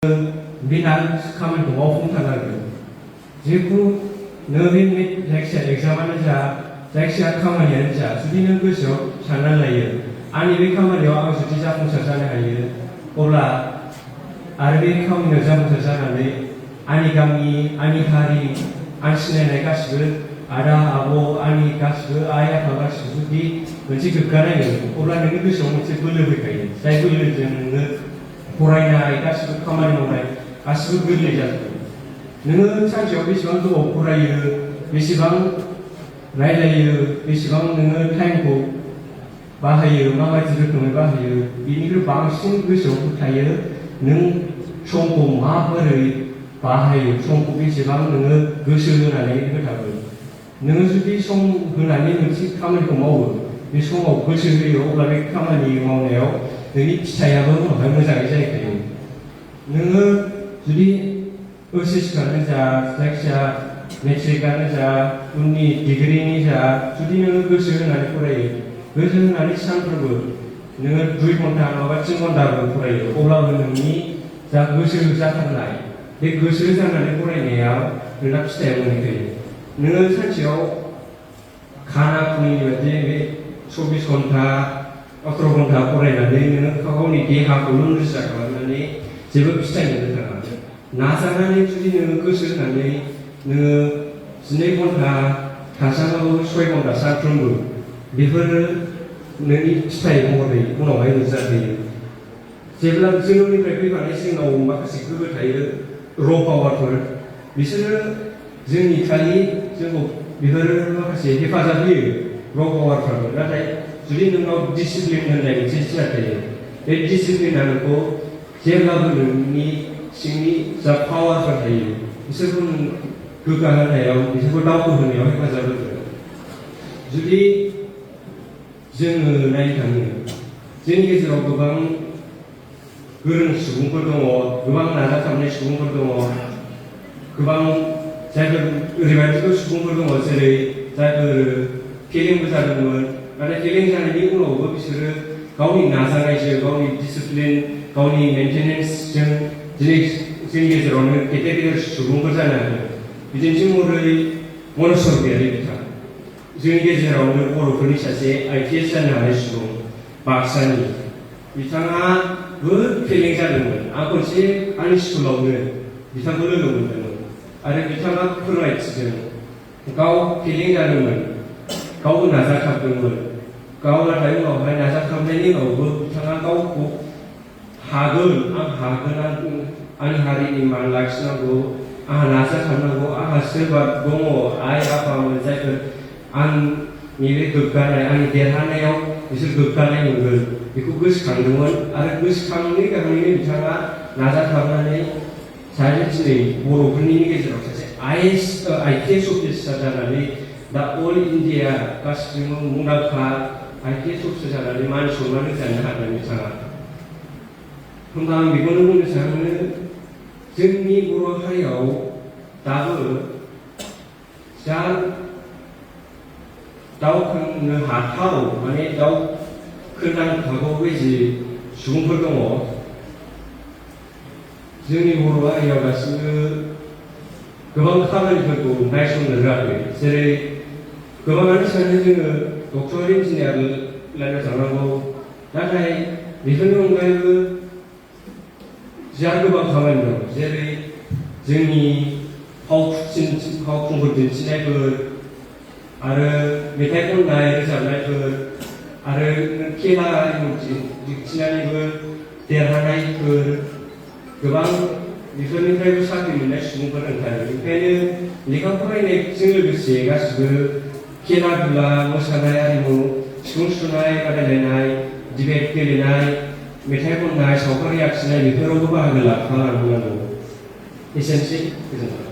बिना खामानिखौ मावफुंथारनांगोन। जिखुनु नों बे जायखिजाया एग्जामानो जा जायखिजाया खामानियानो जा जुदि नों गोसोआव साननानै लायो आंनि बे खामानियाव आं जुदि जाफुंसार जानो हायो अब्ला आरो बे खामानियाव जाफुंसार जानानै आंनि गामि आंनि हारि आं सिनायनाय गासिबो आदा आब' आंनि गासिबो आइ आफा गासिबो जुदि मोनसे गोग्गानाय मोनो अब्ला नोंनि गोसोआव मोनसे बोलो फैखायो जाय बोलोजों नोङो फरायनाय गासिबो खामानि मावनाय गासिबो गोरलै जाजोबो। नोङो सानसेयाव बेसेबां गोबाव फरायो बेसेबां रायलायो बेसेबां नोङो टाइमखौ बाहायो माबायदि रोखोमै बाहायो बिनिख्रुइ बांसिन गोसोआव थायो नों समखौ माबोरै बाहायो समखौ बेसेबां नोङो गोसो होनानै होथाबो। नोङो जुदि सम होनानै मोनसे खामानिखौ मावो बे समाव गोसो होयो अब्ला बे खामानि मावनायाव नोंनि फिथाइयाबो उनावहाय मोजाङै जाहैखायो। नोङो जुदि ओइचएसआनो जा जायखिजाया मेट्रिकआनो जा उननि डिग्रीनि जा जुदि नोङो गोसो होनानै फरायो गोसो होनानै सानफ्रोमबो नोङो 2 घन्टा नङाबा 3 घन्टाबो फरायो अब्लाबो नोंनि जा गोसो जाथारनाय बे गोसो जानानै फरायनायाव नोंना फिथाइया मोनहैखायो। नोङो सानसेयाव खाना खुनिनि बायदि बे 24 घन्टा 18 घन्टा फरायनानै नोङो गावनि देहाखौल' नोरजिया खालामनानै जेबो फिथाइ मोननो थाङा। नाजानानै जुदि नोङो गोसो होनानै नोङो 12 घन्टा थासान्दियाव 6 घन्टा सानफ्रोमबो बेफोरो नोंनि फिथाइ महरै उनावहाय नुजाफैयो। जेब्ला जोनोमनिफ्राय फैफानाय जोंनाव माखासे गोहो थायो र' पावारफोर बिसोरो जोंनि खालि जोंखौ बेफोरो माखासे हेफाजाब होयो र' पावारफ्राबो नाथाय जुदि नोंनाव डिसिप्लिन होननाय मोनसे जिनिस थायो बे डिसिप्लिना नोंखौ जेब्लाबो नोंनि सिंनि जा पावारफोर थायो बिसोरखौ नों गोग्गा होनायाव बिसोरखौ दावखोहोनायाव हेफाजाब होगोन। जुदि जोङो नायनो थाङो जोंनि गेजेराव गोबां गोरों सुबुंफोर दङ गोबां नाजाथाबनाय सुबुंफोर दङ गोबां जायफोर ओरैबायदिबो सुबुंफोर दङ जेरै जायफोर फेलेंबो जादोंमोन नाथाय फेलें जानायनि उनावबो बिसोरो गावनि नाजानायजों गावनि डिसिप्लिन गावनि मेनटेनेन्सजों दिनै जोंनि गेजेरावनो गेदेर गेदेर सुबुंफोर जानो हादों। बिदिन्थि महरै मनज सरगयारि बिथां जोंनि गेजेरावनो बर'फोरनि सासे IPS जानो हानाय सुबुं बाक्सानि बिथाङा बहुद फेलें जादोंमोन। आं खनसे आंनि स्कुलावनो बिथांखौ लोगो मोनदोंमोन आरो बिथाङा फोरमायथिदों गाव फेलें जादोंमोन गाव नाजाथाबदोंमोन गाव नाथाय उनावहाय नाजाथाबनायनि उनावबो बिथाङा गावखौ हागोन आं हागोन आंनि हारिनि मान लाखिनांगौ आंहा नाजाथाबनांगौ आंहा सोरबा दङ आइ आफामोन जायफोर आंनि बे गोग्गानाय आंनि देरहानायाव बिसोर गोग्गानाय मोनगोन बेखौ गोसोखांदोंमोन आरो गोसोखांनायनि गाहामैनो बिथाङा नाजाथाबनानै सासे दिनै बर'फोरनि गेजेराव सासे IPS अफिसार जानानै दा अल इन्डिया गासिबो मुंदांखा IPS अफिसार जानानै मान सनमान होजानो हादों बिथाङा। होमबा आं बेखौनो बुंनो सानो जोंनि बर' हारियाव दाबो जा दावखोनो हाथाव माने दावखोनांथावगौ बायदि सुबुंफोर दङ। जोंनि बर' हारियाव दासिमबो गोबां खामानिफोरखौ नायसंनो रोङाखै जेरै गोबाङानो सानो जोङो डक्टर इन्जिनियार लाइनाव थांनांगौ नाथाय बेफोरनि अनगायैबो जा गोबां खामानि दं जेरै जोंनि फावखुंगुर दिन्थिनायफोर आरो मेथाइ खननाय रोजाबनायफोर आरो खेला दिन्थिनानैबो देरहानायफोर गोबां बेफोरनिफ्रायबो साख्रि मोननाय सुबुंफोर ओंखारो। बेनिखायनो लेखा फरायनायजों लोगोसे गासिबो खेला दुला मोसानाय आरिमु सिफुं सुनाय बादायलायनाय डिबेट गेलेनाय मेथाइ खननाय सावगारि आखिनाय बेफोरावबो बाहागो लाफालांनांगौ। एसेनोसै गोजोन्थों।